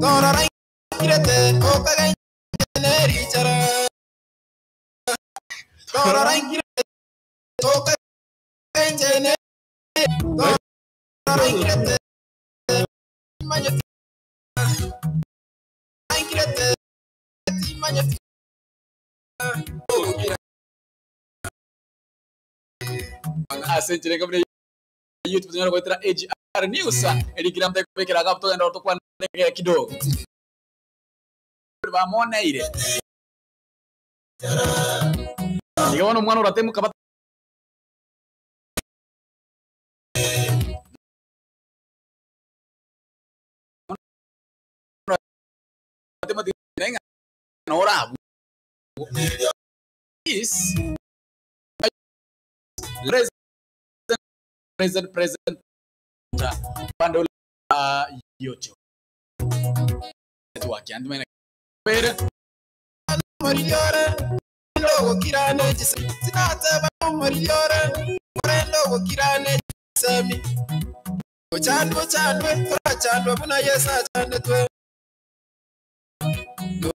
Torora nkirete okagenche nerichara. Torora nkirete okagenche ne Torora nkirete timanyeti nkirete timanyeti Ase enchera enga buna YouTube tonyare goetera AGR News erikire amo tekobekera iga abwo togende ororo tokwane kidogo. Bamoneire. Iga bono omwana oratemoka bat Is present present upande ule wa YouTube wake andimene pere Moriore ndogokirane sinateba moriore ndogokirane semi ochandwe chandwe torachandwe buna Yesu achandetwe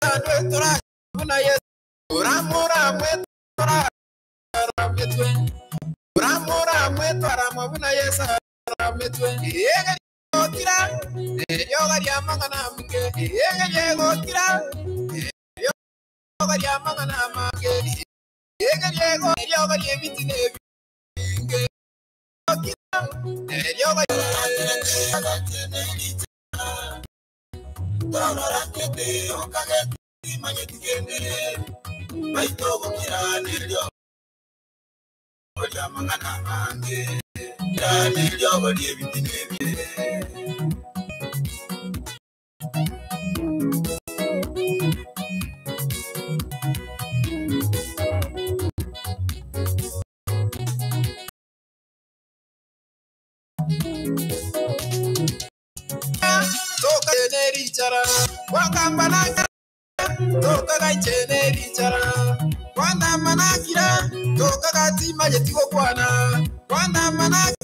Chandwe tora buna Yesu oramuramwe toraramwetwe oramuramwe twaramwe buna Yesu arametwe egotira erioga ria mang'ana mange egotira erioga ria mang'ana mange egeriego erioga ria ebiti na ebinge erioga toka nerichara wakambanaka toka gaichenerichara wandamanakira toka gatimayetigokwana wandamanakira.